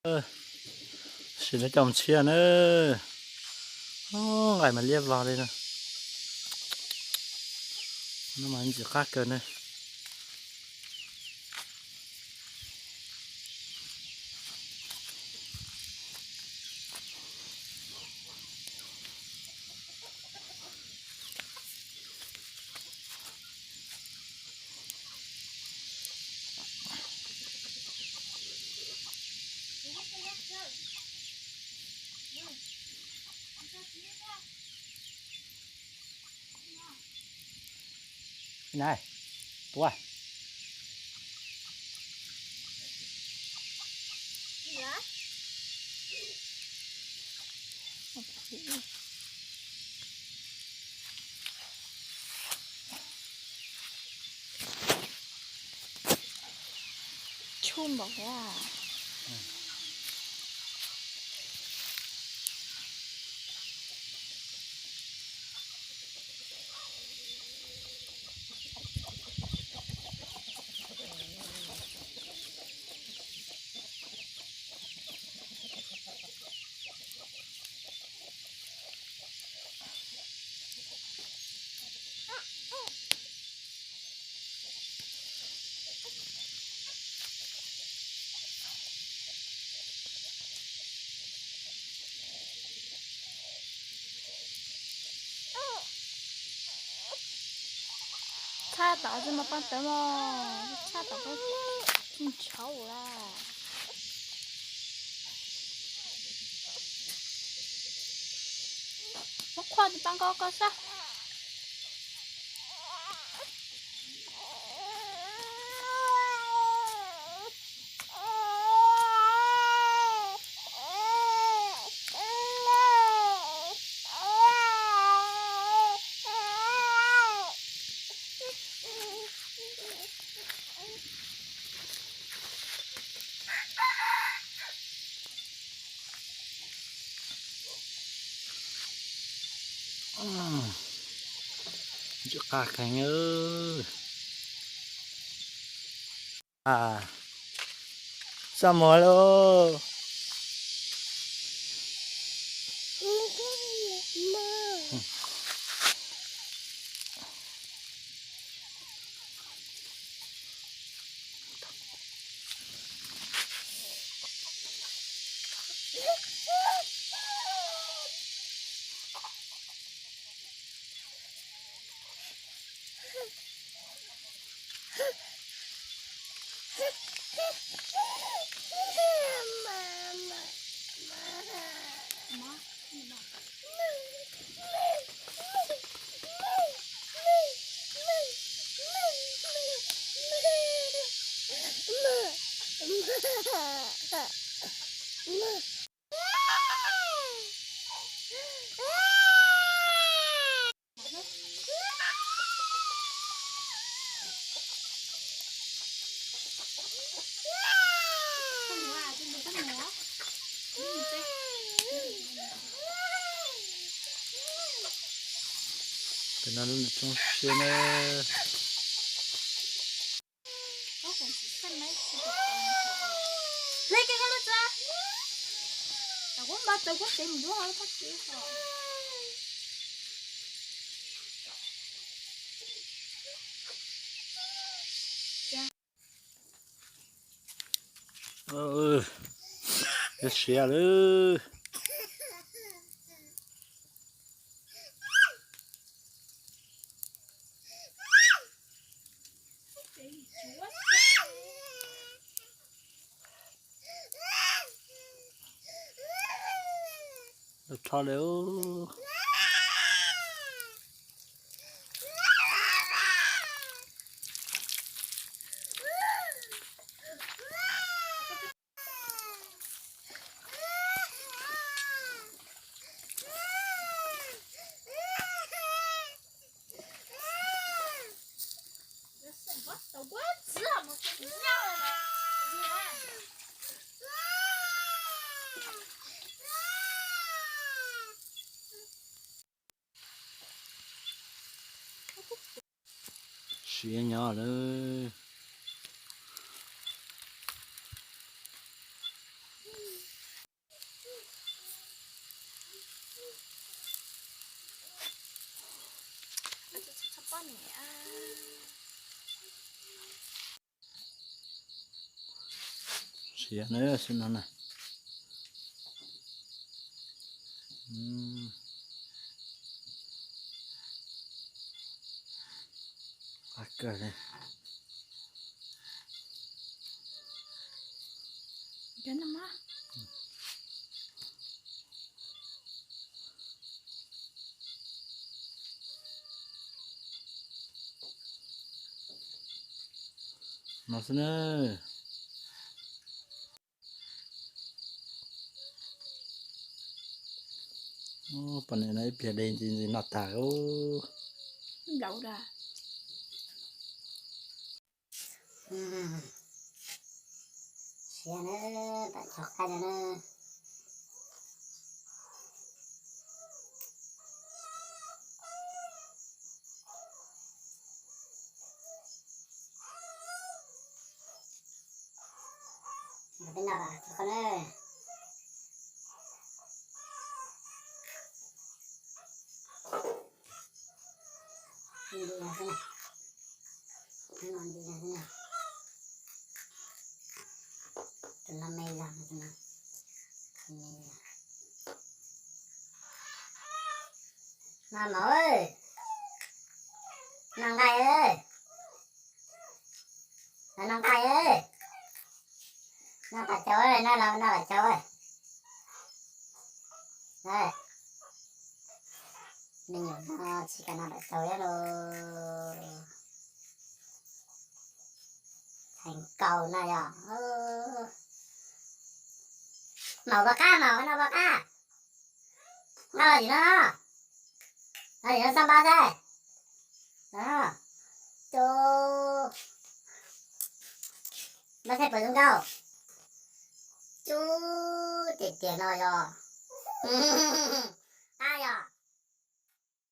Sim no coj mus tshiab na. Nqaim mas liab vog li no. No mas ntxim qab kawg na. Nai, tua. Tshum npaum thiab. Txhaj tom tsis mas paj tawv mog, txhaj tom koj tsis ntshauv lawm. Muab qhuaj tis paj nkoj koj sab. Ntsim qab kheev. Xa muag lauj. Tam no lub nws tsoo siab na. Hle kiag koj lub txaj. Kuv npaj tau kuv tev mus yuav hauv lub pob tw os. Siav lawm. Los rho lawm. Siav nyob lawm. Tias na, sib no na. Qab kawg li. No xwb na. Poj niam no ib pliag de ntxiv ntxiv no tag. Siav na, tam tog qaib no na. Peb noj tau qhov na. Ntim no xwb na. Ntim no xwb na. Tus no me zog no. Noj mov, noj nqaij, noj nqaij, noj pas caug, noj los noj pas caug. Me nyuam no tsis kam noj pas caug thiab lauj. Txhais nkaus no yog. Maum pov qab, maum no pov qab. Nqa los tim no, los tim no xaj npab xwb. Cub, npab xwb puas zoo nkauj. Cub, tiag tiag no yog. Qab yog.